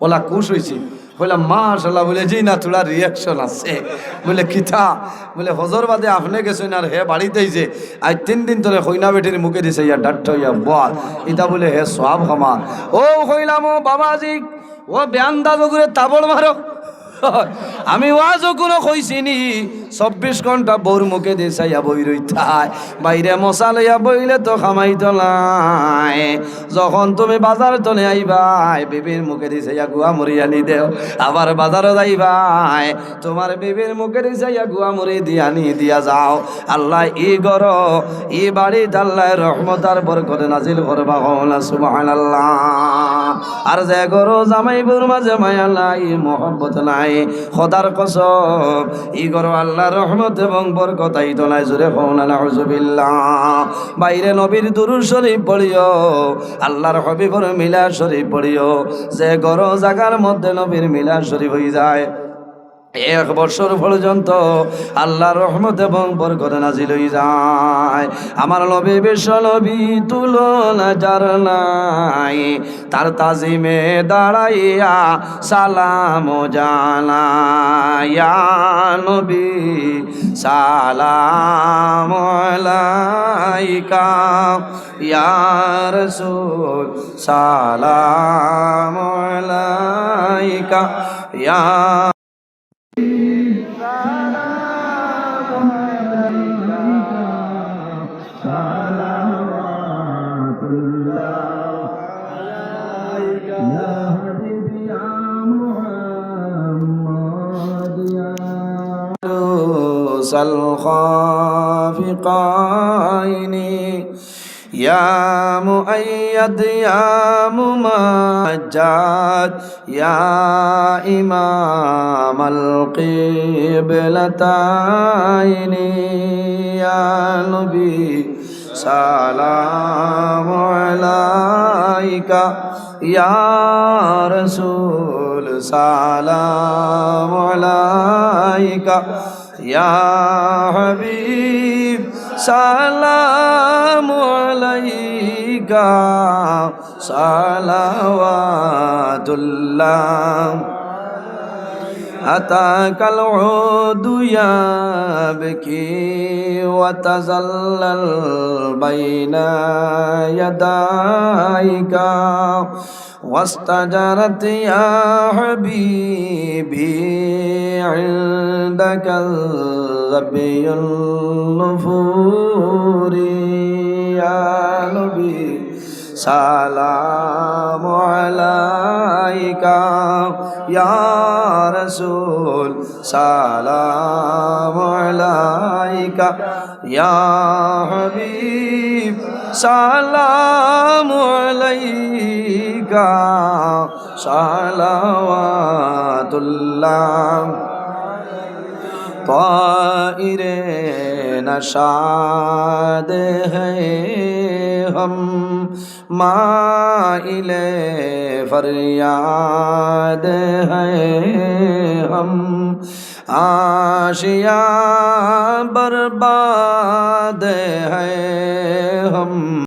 ওলা খুশ অইছি।" কইলা, "মাশাআল্লাহ।" বুলে, "জি না, থুড়া রিয়াকশন আছে।" বুলে, "কিতা?" বুলে, "হজর বাদে আপনে গেছইন আর হে বাড়িত আইছে, আজ তিন দিন ধরে কইনা বেটির মুখেদি চাইয়া ডাট্টা অইয়া বওয়াজ, ইতা বুলে হে সওয়াব কামার।" ও কইলাম, ও বাবাজি, ও বেআন্দাজ ওগুরে তাবড় মারো। আমি ওয়াজো কুনু কইছি নি, চব্বিশ ঘন্টা বউর মুখেদি চাইয়া বই রইতায়। বাইরে মশা লইয়া বইলে তো কামাইতো নায়। যখন তুমি বাজার তনে আইবায়, বিবির মুখেদি চাইয়া গুয়া মুড়ি আনি দেও। আবার বাজারো যাইবায়, তুমার বিবির মুখেদি চাইয়া গুয়া মুড়ি দিয়া আনি দিয়া যাও। আল্লায় ই ঘরো, ই বাড়িত আল্লায় রহমত আর বরকত নাজিল করবা, কও না সুবহানাল্লাহ। আর যে ঘরো জামাই বউর মাঝে মায়া নাই, মহব্বত নাই, খোদার কসম, ই ঘরো আল্লার রহমত এবং বরকত আইতো নায়, জোরে কও না নাউজুবিল্লাহ। বাইরে নবীর দুরূদ শরীফ পড়িও, আল্লার হাবিবর মিলাদ শরীফ পড়িও। যে ঘরো জাগার মধ্যে নবীর মিলাদ শরীফ অইযায়, এক বছর পর্যন্ত আল্লার রহমত এবং বরকত নাজিল অইযায়। আমার নবী, বিশ্ব নবী, তুলনা যার নাই, তার তাজিমে দাঁড়াইয়া সালাম জানাই। ইয়া নবী, সালাম আলাইকা, ইয়া রাসূল, সালাম আলাইকা, ইয়া الخافقين. يا مؤيد، يا ممجد، يا إمام القبلتين. يا نبي، سلام عليك. يا رسول، سلام عليك. يا حبيب، سلام عليك، صلوات الله. أتاك العود يبكي وتذلل بين يديك. واستجرت يا حبيبي عندك ظبي النفور. يا سلام عليك يا رسول، سلام عليك يا حبيب، سلام عليك، صلوات الله۔ طائر نشاد ہیں ہم، مائل فریاد ہیں ہم، آشیاں برباد ہیں ہم۔